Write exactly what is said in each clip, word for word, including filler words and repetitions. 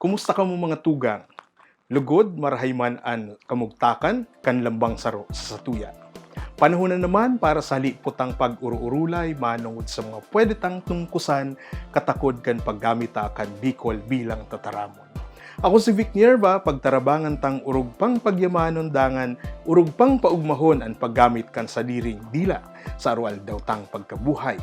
Kumusta kamo, mga tugang? Lugod, marahay man an kamugtakan kan lambang saro sa satuya. Panahon na naman para sa halipot tang pag-oro-orolay manongod sa mga pwede tang tungkusan katakod kan paggamit ta kan Bicol bilang tataramon. Ako si Vic Nierva, pagtarabangan tang orog pang pagyamanon dangan orog pang paugmahon an paggamit kan sadiring dila sa aroaldaw tang pagkabuhay.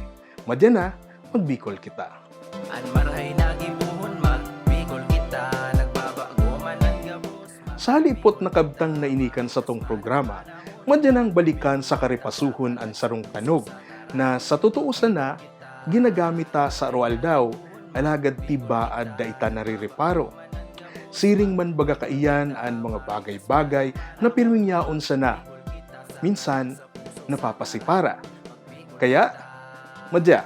Madya na, magbikol kita. An marahay na gibohon, magbikol kita, nagbabago man an gabos. Sa halipot na kabtang na ini kan satong programa, madya nang balikan sa karipasohon an sarong tanog na sa totoo sana, ginagamit ta sa aroaldaw, alagad tibaad dai ta narireparo. Siring man baga kaiyan an mga bagay-bagay na pirming yaon sana, minsan napapasipara. Kaya, madya,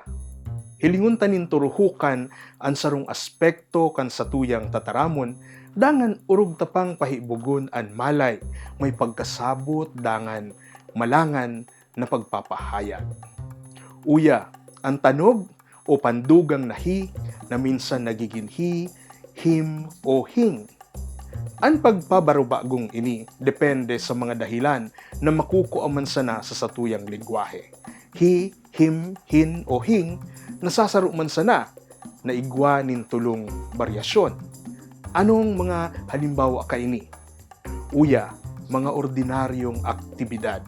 hilingon ta nin turuhokan an sarong aspekto kan satuyang tataramon, dangan orog ta pang pahibogon an malay, may pagkasabot dangan malangan na pagpapahayag. Uya, an tanog o pandugang na hi na minsan nagigin hi, him, o hing. An pagpabarubagong ini depende sa mga dahilan na makukua man sana sa satuyang lengwahe. Hi, him, hin, o hing nasasaro man sana na igwa nin tolong baryasyon. Anong mga halimbawa kaini? Uya, mga ordinaryong aktibidad.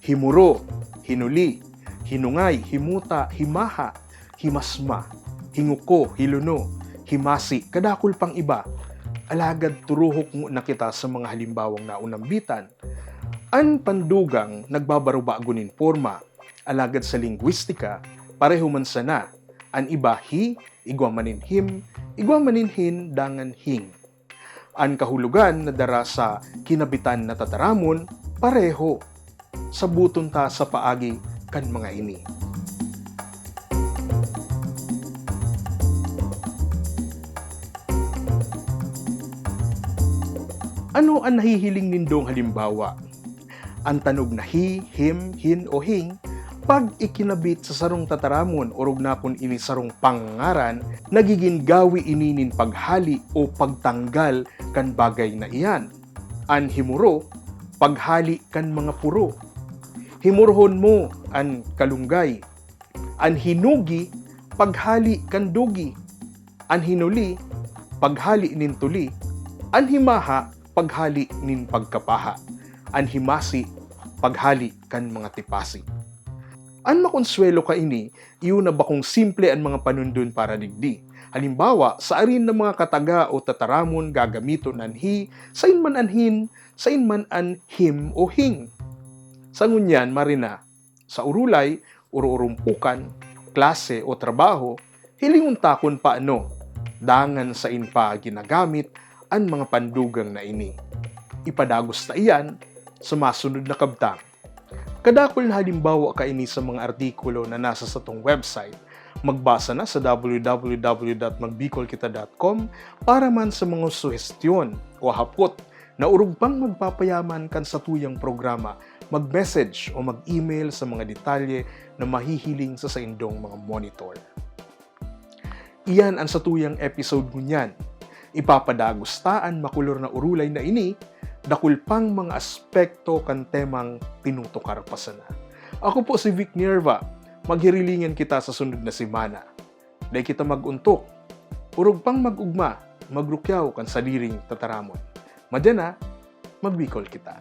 Himuro, hinuli, hinungay, himuta, himaha, himasma, hinguko, hiluno, himasi, kadakul pang iba. Alagad turuhok ngona kita sa mga halimbawang naunambitan. An pandugang nagbabarubago nin porma, alagad sa lingwistika, pareho man sana. An iba hi, igwa man nin him, igwa man nin hin, dangan hing. An kahulogan na dara sa kinabitan na tataramon, pareho. Saboton ta sa paagi kan mga ini. Ano an nahihiling nindong halimbawa? An tanog na hi, him, hin o hing, pag ikinabit sa sarong tataramon orog na kun ini sarong pangangaran, nagigin gawi ini nin paghali o pagtanggal kan bagay na iyan. An himuro, paghali kan mga puro. Himurhon mo an kalunggay. An hinugi, paghali kan dugi. An hinuli, paghali nin tuli. An himaha, paghali nin pagkapaha. An himasi, paghali kan mga tipasi. An makonsuwelo kaini, iyo na bakong simple an mga panundon para digdi. Halimbawa, sa arin na mga kataga o tataramon gagamiton an hi, sain man an hin, sain man an him o hing. Sa ngunyan, marina, sa orolay, ororumpukan, klase o trabaho, hilingon ta kun paano dangan sain pa ginagamit an mga pandugang na ini. Ipadagos ta iyan sa masunod na kabtang. Kadakul na halimbawa kaini sa mga artikulo na nasa satong website. Magbasa na sa w w w dot magbicolkita dot com para man sa mga suhestyon o hapot na orog pang magpapayaman kan satuyang programa. Mag-message o mag-email sa mga detalye na mahihiling sa saindong mga monitor. Iyan an satuyang episode ngunyan. Ipapadagos ta an makulor na orolay na ini, dakul pang mga aspekto kan temang tinutukar pa sana. Ako po si Vic Nierva. Maghirilingan kita sa sunod na semana. Dai kita mag-ontok. Orog pang mag-ugma, magrukyaw kan sadiring tataramon. Madya na, magbikol kita.